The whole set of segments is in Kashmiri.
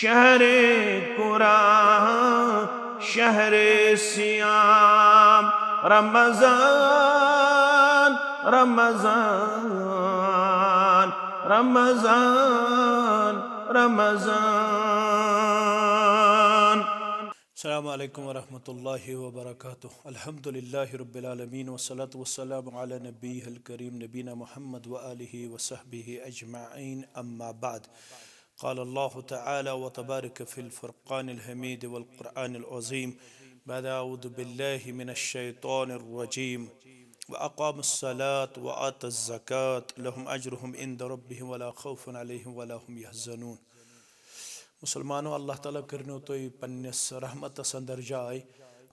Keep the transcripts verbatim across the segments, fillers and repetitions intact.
شهر قرآن، شهر صيام، رمضان، رمضان، رمضان، رمضان. السلام عليكم ورحمة الله وبركاته. الحمد لله رب العالمين، والصلاة والسلام على نبيه الكريم نبينا محمد وآله وصحبه أجمعين. أما بعد، قال الله تعالى وتبارك في الفرقان الحميد والقرآن العظيم بعد أعوذ بالله من الشيطان الرجيم: وأقاموا الصلاة وآتوا الزكاة لهم أجرهم عند ربهم ولا خوف عليهم ولا هم يحزنون. مسلمانو، اللہ تعالیٰ کٔرنو تُہۍ پننِس رحمتس اندر جاے۔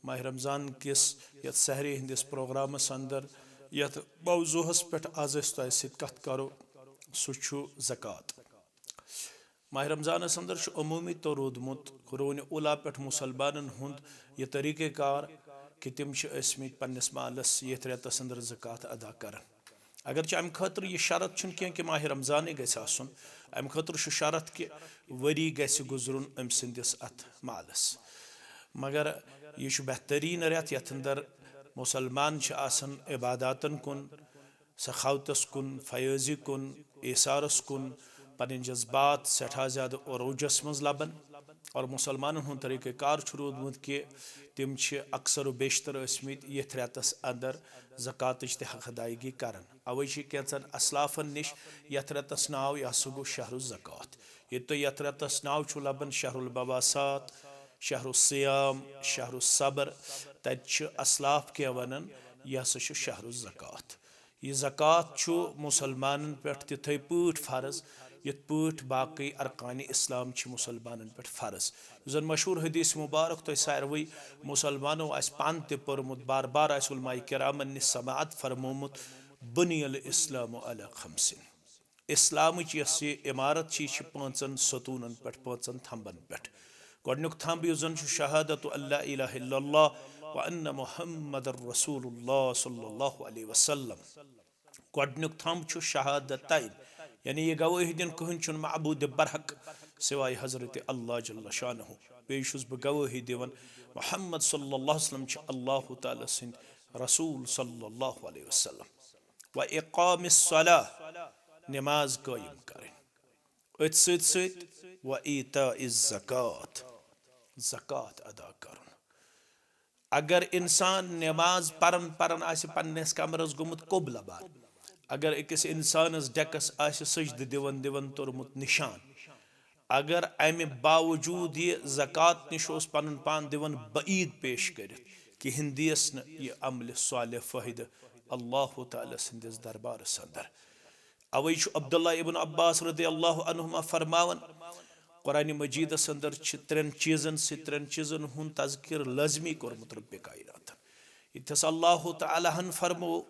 ماہ رمضان کِس یتھ سحری ہٕنٛدِس پروگرامس اندر، یتھ موضوعس پٮ۪ٹھ از أسۍ تۄہہِ سۭتۍ کتھ کرو، سُہ چھُ زکوٰۃ۔ ماہ رمضانس اندر چھُ عموٗمی طور روٗدمُت قرون اولا پٮ۪ٹھ مسلمانن ہُنٛد یہِ طریقہ کار کہِ تِم چھِ ٲسمٕتۍ پننِس مالس یتھ رٮ۪تس اندر زکوٰۃ ادا کران۔ اگرچہ امہِ خٲطرٕ یہِ شرط چھُنہٕ کینٛہہ کہِ ماہ رمضانٕے گژھِ آسُن، امہِ خٲطرٕ چھُ شرط کہِ ؤری گژھِ گُزرُن أمۍ سٕنٛدِس اتھ مالس۔ مگر یہِ چھُ بہتریٖن رٮ۪تھ، یتھ اندر مسلمان چھِ آسان عباداتن کُن، سخاوتس کُن، فیٲضی کُن، ایثارس کُن، پنٕنۍ جذبات سٮ۪ٹھاہ زیادٕ عروجس منٛز لبان۔ اور مسلمانن ہُنٛد طریقہ کار چھُ روٗدمُت کہِ تِم چھِ اکثر و بیشتر ٲسمٕتۍ یتھ رٮ۪تس اندر زکوٰتٕچ تہِ حق ادایگی کران۔ اوے چھِ کینٛژن اسلافن نِش یتھ رٮ۪تس ناو، یہِ ہسا گوٚو شہر الزکوٰۃ۔ ییٚتہِ تۄہہِ یتھ رٮ۪تس ناو چھُو لبان شہر المواسات، شہر الصیام، شہر الصبر، تتہِ چھِ اسلاف کینٛہہ ونان، یہِ ہسا چھُ شہر الزکوٰۃ۔ یہِ زکوٰۃ چھُ مسلمانن پٮ۪ٹھ تِتھے پٲٹھۍ فرض، یِتھ پٲٹھۍ باقٕے ارکانِ اسلام چھِ مسلمانن پٮ۪ٹھ فرض۔ یُس زن مشہوٗر حدیث مبارک تۄہہِ ساروٕے مسلمانو آسہِ پانہٕ تہِ پوٚرمُت، بار بار آسہِ علماء کرامن نِش سماعت فرمومُت، بُنِیَ الاسلام علی خمسن۔ اسلامٕچ یۄس یہِ عمارت چھِ، یہِ چھِ پانٛژن ستوٗنن پٮ۪ٹھ، پانٛژن تھمبن پٮ۪ٹھ۔ گۄڈٕنیُک تھمب یُس زن چھُ شہادت ان لا الہ الا اللہ و ان محمد رسول اللہ صلی اللہ علیہ وسلم۔ گۄڈٕنیُک تھمب چھُ شہادتین، یعنی یہِ گوٲہی دِنۍ کٕہٕنۍ چھُنہٕ معبوٗد برحق سوائے حضرت اللہ جل شانہ۔ بیٚیہِ چھُس بہٕ گوٲہی دِوان محمد صلی اللہ علیہ وسلم چھِ اللہ تعالیٰ سٕنٛدۍ رسول صلی اللہ علیہ وسلم۔ و اقام الصلاۃ، نماز قٲیِم کرٕنۍ۔ أتھۍ سۭتۍ سۭتۍ و ایتاء الزکوٰۃ، زکوٰۃ ادا کرُن۔ اگر انسان نماز پران پران آسہِ پننِس کمرس گوٚمُت قبلہ بار، اگر أکِس انسانس ڈیکس آسہِ سجدٕ دِوان دِوان توٚرمُت نشان، اگر امہِ باوجود یہِ زکوٰۃ نِش اوس پنُن پان دِوان بعید پیش کٔرِتھ، کِہِنۍ دِیس نہٕ یہِ عملِ صالح فٲیدٕ اللہ تعالیٰ سٕنٛدِس دربارس اندر۔ اوے چھُ عبداللہ ابن عباس رضی اللہ عنہما فرماوان، قرآن مجیدس اندر چھِ ترٛٮ۪ن چیٖزن سۭتۍ، ترٛٮ۪ن چیٖزن ہُنٛد تذکر لٲزمی کوٚرمُت رب کائناتن۔ ییٚتہِ ہسا اللہ تعالیٰ ہن فرمو،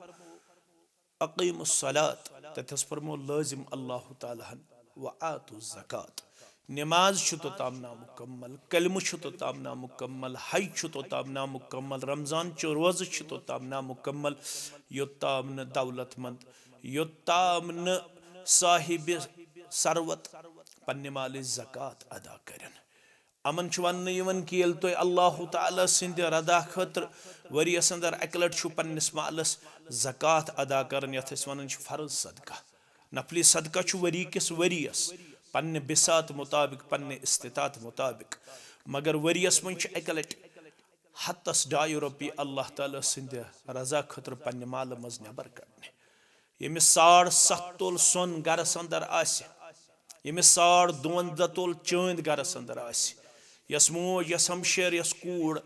اقیم الصلاۃ، تتہِ ہس فرمو لٲزم اللہ تعالیٰ ہن، و آتو الزکوٰۃ، نماز چھُ توٚتام نامُکمل، کلمہٕ چھُ توٚتام نامُکمل، حج چھُ توٚتام نامُکمل، رمضان چہِ روزٕ چھِ توٚتام نامُکمل، یوٚتام نہٕ دولت مند، یوٚتام نہٕ صاحب ثروت پننہِ مالٕچ زکوٰۃ ادا کرن۔ یِمن چھُ وننہٕ یِوان کہِ ییٚلہِ تُہۍ اللہ تعالیٰ سٕنٛدِ رضا خٲطرٕ ؤریَس اندر اکہِ لٹہِ چھُو پننِس مالس زکوٰۃ ادا کران، یتھ أسۍ ونان چھِ فرض صدقہ۔ نفلی صدقہ چھُ ؤری کِس ؤریَس پننہِ بساط مطابق، پننہِ استطاعت مطابق، مگر ؤریَس منٛز چھُ اکہِ لٹہِ ہتس ڈایہِ رۄپیہِ اللہ تعالیٰ سٕنٛدِ رضا خٲطرٕ پننہِ مالہٕ منٛز نٮ۪بر کڑنہِ۔ ییٚمِس ساڑ ستھ تول سۄن گرس اندر آسہِ، ییٚمِس ساڑ دُوَنزاہ تول چٲنٛدۍ گرس اندر آسہِ، یۄس موج، یۄس ہمشیر، یۄس کوٗر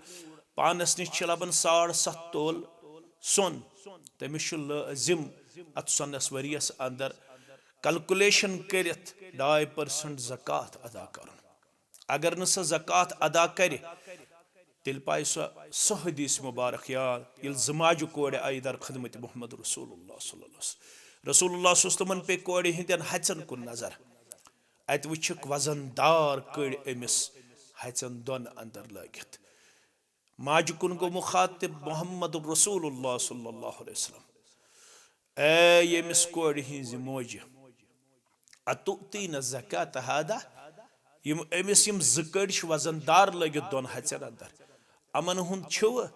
پانس نِش چھِ لبان ساڑ ستھ تول سۄن، تٔمِس چھُ لٲزم اتھ سۄنس ؤریس اندر کلکولیشن کٔرِتھ ڈاے پرسنٹ زکوٰۃ ادا کرُن۔ اگر نہٕ سۄ زکوٰۃ ادا کرِ، تیٚلہِ پایہِ سۄ سۄ حدیث مبارک یاد، ییٚلہِ زٕ ماجہِ کورِ آیہِ در خدمت محمد رسول اللہ صلی اللہ علیہ وسلم۔ رسول اللہ صلی اللہ علیہ وسلمن پیٚیہِ کورِ ہٕنٛدٮ۪ن ہَژٮ۪ن کُن نظر۔ اَتہِ وٕچھِکھ وزن دار کٔڑۍ أمِس ہَژٮ۪ن دۄن اندر لٲگِتھ۔ ماجہِ کُن گوٚو مخاطب محمد رسول اللہ صلی اللہ علیہ وسلم، اے ییٚمِس کورِ ہٕنٛزِ موجہِ، اتؤتین زکاة هذا؟ یِم أمِس یِم زٕ کٔڑۍ چھِ وزن دار لٲگِتھ دۄن ہَژٮ۪ن اندر، یِمن ہُنٛد چھُوٕ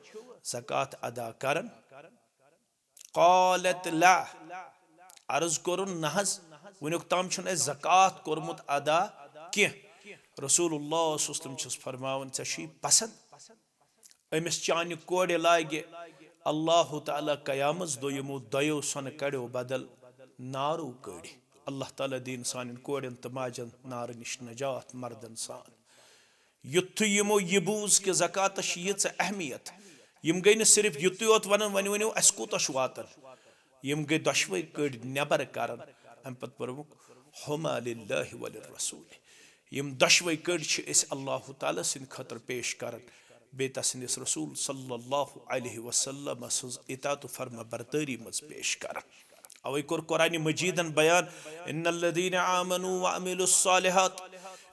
زکوٰۃ ادا کران؟ قالت لا۔ عرض کوٚرُن، نہ حظ، وٕنیُک تام چھُنہٕ اَسہِ زکوٰۃ کوٚرمُت ادا کینٛہہ۔ رسول اللہ صلی اللہ علیہ وسلم چھُس فرماوان، ژےٚ چھُے پسند؟ أمِس چانہِ کورِ لاگہِ اللہ تعالیٰ قیامس دۄہ یِمو دۄیو سۄنہٕ کڑیو بدل نارو کٔڑۍ۔ اللہ تعالیٰ دِیِن سانٮ۪ن کورٮ۪ن تہٕ ماجن نارٕ نِش نجات مردن سان۔ یُتھُے یِمو یہِ بوٗز کہِ زکوٰتس چھِ ییٖژاہ اہمیت، یِم گٔے نہٕ صرف یُتُے یوت ونان، وۄنۍ ؤنِو اَسہِ کوٗتاہ چھُ واتان۔ یِم گٔے دۄشوے کٔڑۍ نٮ۪بر کران۔ امہِ پتہٕ پوٚرمُکھ، ہما للہ وللرسول۔ یِم دۄشوے کٔڑۍ چھِ أسۍ اللہ تعالیٰ سٕنٛدِ خٲطرٕ پیش کران، بیٚیہِ تسٕنٛدِس رسول صلی اللہ علیہ وسلم سٕنٛز اطاعت و فرما بردٲری منٛز پیش کران۔ اوے کوٚر قرآن مجیدن بیان، ان الذین آمنوا وعملوا الصالحات،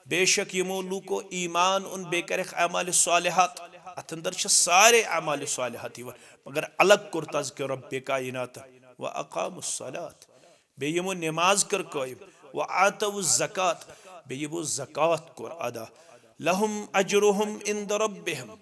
بے شک یِمو لوٗکو ایمان اوٚن بیٚیہِ کَرٮ۪کھ اعمال صالحات۔ اتھ اندر چھِ سارے اعمال صالحات یِوان، مگر الگ کوٚر تذکر رب کائنات، واقاموا الصلاۃ، بیٚیہِ یِمو نماز کٔر قٲیِم، وآتوا الزکات، بیٚیہِ یِمو زکوٰۃ کوٚر ادا، لہم اجرہم عند ربہم،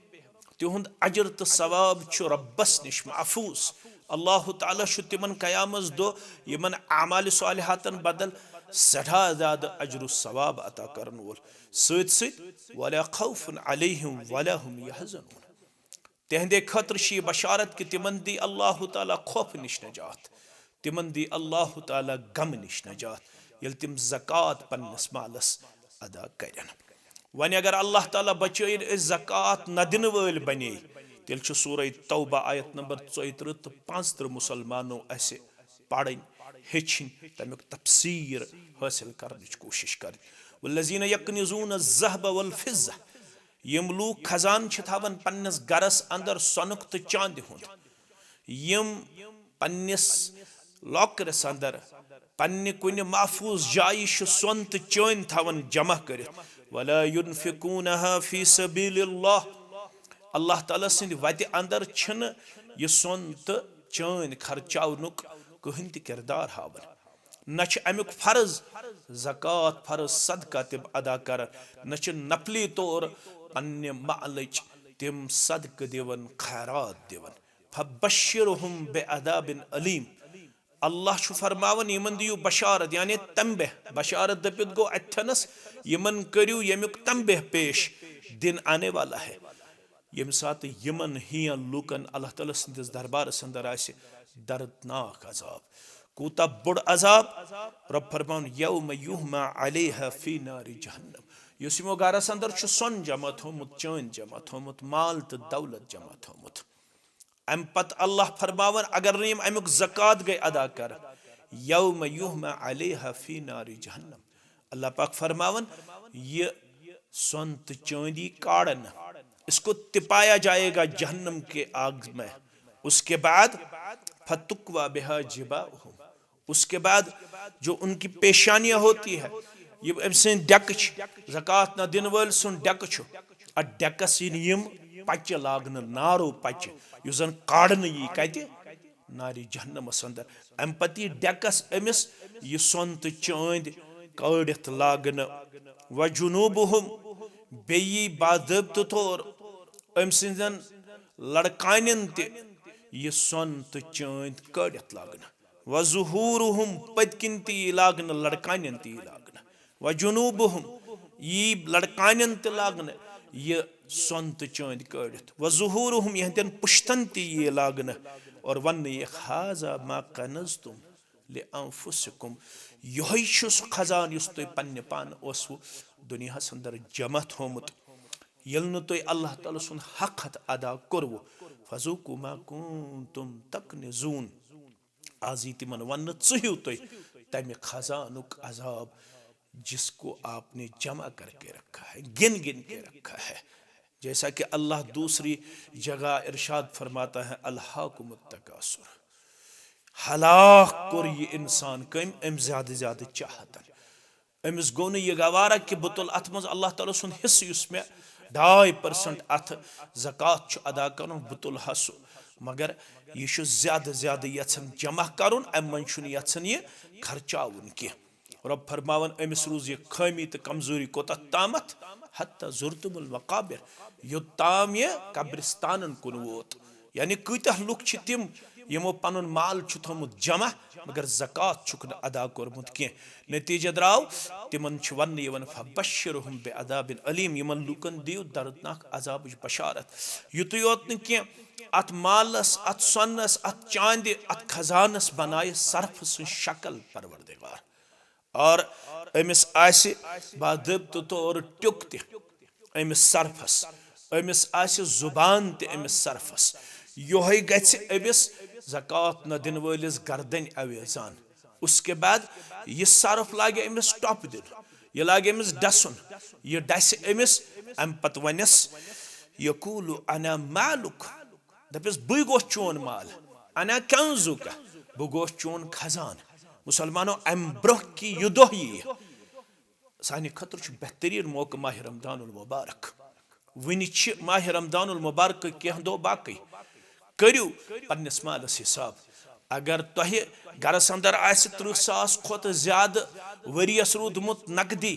تِہُنٛد اجر تہٕ ثواب چھُ رۄبس نِش محفوظ۔ اللہ تعالیٰ چھُ تِمن قیامس دۄہ یِمن اعمال صالحاتن بدل سٮ۪ٹھاہ زیادٕ اجر و ثواب عطا کرن وول۔ سۭتۍ سۭتۍ، ولا خوف علیہم ولا هم یحزنون، تِہنٛدے خٲطرٕ چھِ یہِ بشارت کہِ تِمن دی اللہ تعالیٰ خوفہٕ نِش نجات، تِمن دی اللہ تعالیٰ غمہٕ نِش نجات، ییٚلہِ تِم زکوٰۃ پننِس مالس ادا کرن۔ وۄنۍ اگر اللہ تعالیٰ بچٲیِن أسۍ زکوٰۃ نہ دِنہٕ وٲلۍ بنے، تیٚلہِ چھُ سورہ توبہ آیت نمبر ژۄیہِ ترٕٛہ تہٕ پانٛژھ ترٕٛہ مسلمانو اسہِ پرٕنۍ، ہیٚچھِنۍ، تمیُک تفسیر حٲصِل کرنٕچ کوٗشِش کرٕنۍ۔ والذین یکنزون الذہب والفضہ، یِم لوٗکھ خزانہٕ چھِ تھاوان پننِس گرس اندر سۄنُک تہٕ چاندِ ہُنٛد، یِم پننِس لاکرس اندر پننہِ کُنہِ محفوظ جایہِ چھِ سۄن تہٕ چٲنۍ تھاوان جمع کٔرِتھ، ولا ينفقونها في سبيل الله، اللہ تعالیٰ سٕنٛدِ وتہِ اندر چھِنہٕ یہِ سۄن تہٕ چٲنۍ خرچاونُک کٕہٕنۍ تہِ کردار ہاوان۔ نہ چھِ امیُک فرض زکوٰۃ، فرض صدقہ تِم ادا کران، نہ چھِ نفلی طور پننہِ مالٕچ تِم صدقہٕ دِوان، خیرات دِوان۔ فبشرهم بعذاب الیم۔ اللہ چھُ فرماوان، یِمن دِیِو بشارت، یعنی تنبیہ۔ بشارت دٔپِتھ گوٚو اتھٮ۪نس، یِمن کٔرِو ییٚمیُک تنبیہ پیش، دن آنے والا ہے۔ ییٚمہِ ساتہٕ یِمن ہِوٮ۪ن لوٗکن اللہ تعالیٰ سٕنٛدِس دربارس اندر آسہِ دردناک عذاب۔ کوٗتاہ بوٚڑ عذاب؟ رۄب فرماوان، یوم یحمی علیہا فی نار جہنم، یُس یِمو گرس اندر چھُ سۄن جمع تھوٚومُت، چٲندۍ جمع تھوٚومُت، مال تہٕ دولت جمع تھوٚومُت۔ امہِ پتہٕ اللہ فرماوان، اگر نہٕ یِم امیُک زکوٰۃ گٔے ادا کران، یوم یحمی علیہا فی نار جہنم، اللہ پاک فرماوان، یہِ سۄن تہٕ چٲندی کاڑن، اس کو تپایا جائے گا جہنم کے آگ میں، اس کے بعد فتکوی بہا جباہہم، اس کے بعد جو ان کی پیشانیاں ہوتی ہے، یہِ أمۍ سٕنٛدۍ ڈیکہٕ چھِ، زکوٰۃ نہ دِنہٕ وٲلۍ سُنٛد ڈیکہٕ چھُ، اتھ ڈیکس یِن یِم پچہِ لاگنہٕ، نارو پچہِ، یُس زن کاڑنہٕ یی کتہِ؟ نارِ جہنمس اندر۔ امہِ پتہٕ یی ڈیکس أمِس یہِ سۄن تہٕ چٲندۍ کٲڑِتھ لاگنہٕ۔ وجنوبہم، بیٚیہِ یی باضٲبطہٕ طور أمۍ سٕنٛدٮ۪ن لڑکانٮ۪ن تہِ یہِ سۄن تہٕ چٲندۍ کٲڑِتھ لاگنہٕ۔ وظہورہم، پٔتۍ کِنۍ تہِ یی لاگنہٕ، لڑکانٮ۪ن تہِ یی لاگنہٕ۔ وجنوبہم، یی لڑکانٮ۪ن تہِ لاگنہٕ یہِ سۄن تہٕ چٲندۍ کٲڑِتھ۔ وظہورہم، یِہنٛدٮ۪ن پُشتن تہِ یی لاگنہٕ۔ اور وننہٕ یِیَکھ، ھذا ما کنزتم لانفسکم، یِہوٚے چھُ سُہ خزانہٕ یُس تُہۍ پننہِ پانہٕ اوسوٕ دُنیاہس اندر جمع تھوٚومُت۔ ییٚلہِ نہٕ تُہۍ اللہ تعالیٰ سُنٛد حق ادا کوٚروٕ، فذوقوا ما کنتم تکنزون، از یی تِمن وننہٕ، ژٕہِو تُہۍ تمہِ خزانُک عذاب، جس کو آپ نے جمع کر کے رکھا ہے، گن گن کے رکھا ہے۔ جیسا کہ اللہ دوسری جگہ ارشاد فرماتا ہے، الہاکم التکاثر، ہلاک کوٚر یہِ انسان کٔمۍ؟ أمۍ زیادٕ زیادٕ چاہتن۔ أمِس گوٚو نہٕ یہِ گوارا کہِ بہٕ تُلہٕ اتھ منٛز اللہ تعالیٰ سُنٛد حصہٕ، یُس مےٚ ڈاے پٔرسنٹ اتھ زکوٰۃ چھُ ادا کرُن، بہٕ تُلہٕ ہا سُہ۔ مگر یہِ چھُ زیادٕ زیادٕ یژھان جمع کرُن، امہِ منٛز چھُنہٕ یژھان یہِ خرچاوُن کینٛہہ۔ رۄب فرماوان، أمِس روٗز یہِ خٲمی تہٕ کمزوری کوٚتتھ تامَتھ؟ حتی زرتم المقابر، یوٚتام یہِ قبرستانن کُن ووت۔ یعنی کۭتیاہ لُکھ چھِ تِم یِمو پنُن مال چھُ تھوٚمُت جمع، مگر زکوٰۃ چھُکھ نہٕ ادا کوٚرمُت کینٛہہ۔ نتیجہ درٛاو، تِمن چھُ وننہٕ یِوان، فبشرہم بعذاب الیم، یِمن لوٗکن دِیِو دردناک عذابٕچ بشارت۔ یُتُے یوت نہٕ کینٛہہ، اتھ مالس، اتھ سۄنس، اتھ چاندِ، اتھ خزانس بنایہِ صرفہٕ سٕنٛز شکل پروردگار۔ اور أمِس آسہِ باضٲبطہٕ طور ٹیوٚک تہِ أمِس صرفس، أمِس آسہِ زُبان تہِ أمِس صرفس۔ یِہوٚے گژھِ أمِس زکوٰۃ نہ دِنہٕ وٲلِس گردنۍ اویزان۔ اس کے بعد یہِ صرف لاگہِ أمِس ٹۄپھ دیُن، یہِ لاگہِ أمِس ڈسُن، یہِ ڈسہِ أمِس، امہِ پتہٕ ونٮ۪س، یقول انا مالک، دپٮ۪س، بٕے گوس چون مال، انا کنزک، بہٕ گوس چون خزانہٕ۔ مسلمانو، امہِ برونٛہہ کہِ یہِ دۄہ ییہِ، سانہِ خٲطرٕ چھُ بہتریٖن موقعہٕ ماہِ رمضان المبارک۔ وٕنہِ چھِ ماہِ رمضان المبارک کینٛہہ دۄہ باقٕے۔ کٔرِو پننِس مالس حساب۔ اگر تۄہہِ گرس اندر آسہِ ترٕٛہ ساس کھۄتہٕ زیادٕ ؤریس روٗدمُت نقدی،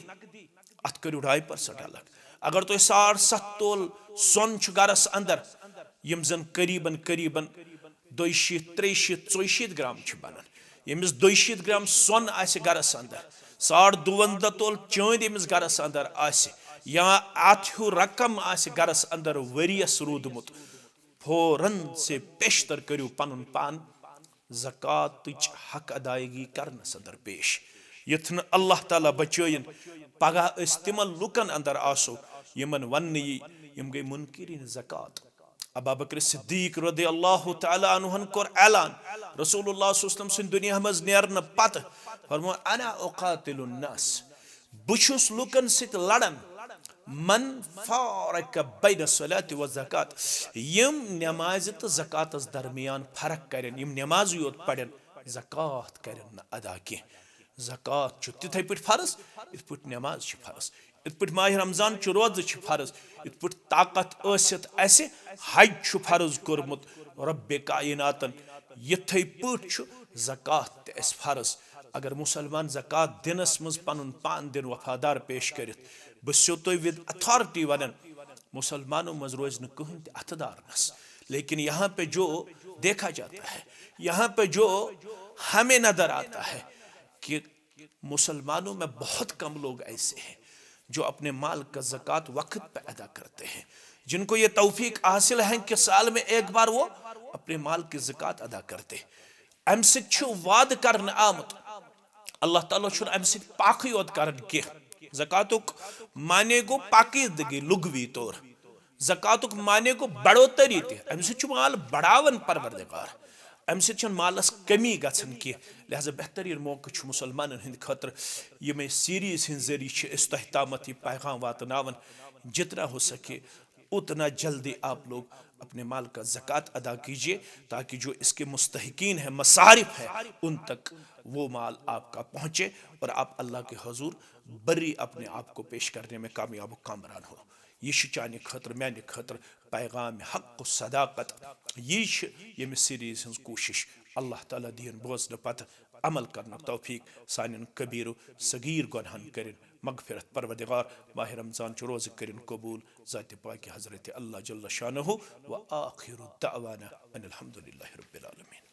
اتھ کٔرِو ڈاے پرسنٹ الگ۔ اگر تۄہہِ ساڑ ستھ تول سۄن چھُ گرس اندر، یِم زن قریباً قریباً دۄیہِ شیٖتھ، ترٛیہِ شیٖتھ، ژۄیہِ شیٖتھ گرام چھِ بنان۔ ییٚمِس دۄیہِ شیٖتھ گرام سۄن آسہِ گرس اندر، ساڑ دُوَنزاہ تول چٲنٛدۍ ییٚمِس گرس اندر آسہِ، یا اتھ ہیوٗ رقم آسہِ گرس اندر ؤریس روٗدمُت، فوراً سے پیشتر کٔرِو پنُن پان زکوٰتٕچ حق ادائیگی کرنس اندر پیش، یُتھ نہٕ اللہ تعالیٰ بچٲیِن پگاہ أسۍ تِمن لوٗکن اندر آسو یِمن وننہٕ یی، یِم گٔے منکرین زکوٰۃ۔ ابا بکر صدیق رضی اللہ تعالیٰ عنہن کوٚر اعلان، رسول اللہ صلی اللہ علیہ وسلم سٕنٛدِ دُنیا منٛز نیرنہٕ پتہٕ فرموو، انا اقاتل الناس، بہٕ چھُس لوٗکن سۭتۍ لڑان، من فارق بین الصلاۃ والزکوٰۃ، یِم نمازِ تہٕ زکوٰتس درمیان فرق کرن، یِم نمازٕے یوت پرن، زکوٰۃ کرن نہٕ ادا کینٛہہ۔ زکوٰۃ چھُ تِتھے پٲٹھۍ فرض، یِتھ پٲٹھۍ نماز چھِ فرض، یِتھ پٲٹھۍ ماہِ رمضان چھُ، روزٕ چھِ فرض، یِتھ پٲٹھۍ طاقت ٲسِتھ اسہِ حج چھُ فرض کوٚرمُت رب کائناتن، یِتھے پٲٹھۍ چھُ زکوٰۃ تہِ اسہِ فرض۔ اگر مسلمان زکوٰۃ دِنس منٛز پنُن پان دِن وفادار پیش کٔرِتھ، بہٕ چھُسو تۄہہِ with authority ونان، مسلمانو منٛز روزِ نہٕ کٕہٕنۍ تہِ اتھٕ دار نس۔ لیکن یہاں پہ جو دیکھا جاتا ہے، یہاں پہ جو ہمیں نظر آتا ہے کہ مسلمانوں میں بہت کم لوگ ایسے ہیں جو اپنے مال کا زکوٰۃ وقت پہ ادا کرتے ہیں، جن کو یہ توفیق حاصل ہے کہ سال میں ایک بار وہ اپنے مال کی زکوٰۃ ادا کرتے۔ امہِ سۭتۍ چھُ وعدٕ کرنہٕ آمُت، اللہ تعالیٰ چھُنہٕ امہِ سۭتۍ پاکٕے یوت کران کینٛہہ۔ زکوٰتُک معنی گوٚو پاکیزگی لغوی طور۔ زکوٰتُک معنی گوٚو بڑوتری تہِ۔ امہِ سۭتۍ چھُ مال بڑاوان پروردگار۔ امہِ سۭتۍ چھَنہٕ مالس کمی گژھان کینٛہہ۔ لہذا بہتریٖن موقعہٕ چھُ مسلمانن ہٕنٛدِ خٲطرٕ یِمے سیریز ہٕنٛدۍ ذٔریعہٕ چھِ أسۍ تۄہہِ تامتھ یہِ پیغام واتناوان۔ جتنا ہو سکے اتنا جلدی آپ لوگ اپنے مال کا زکوٰۃ ادا کیجیے، تاکہ جو اس کے مستحقین ہیں، مصارف ہیں، ان تک وہ مال آپ کا پہنچے اور آپ اللہ کے حضور بری اپنے آپ کو پیش کرنے میں کامیاب و کامران ہو۔ یہ چھُ چانہِ خٲطرٕ، میانہِ خٲطرٕ پیغام حق و صداقت۔ یہِ چھِ ییٚمہِ سیریز ہٕنٛز کوٗشِش۔ اللہ تعالیٰ دِیِن بوزنہٕ پتہٕ عمل کرنُک توفیق۔ سانٮ۪ن کبیٖر و صغیٖر گۄنہن کٔرِن مغفرت۔ پروردگار، ماہِ رمضان چہِ روزٕ کٔرِن قبوٗل۔ ذاتِ پاکِ حضرت اللہ جل شانہ۔ و آخر دعوانا ان الحمد للہ رب العالمین۔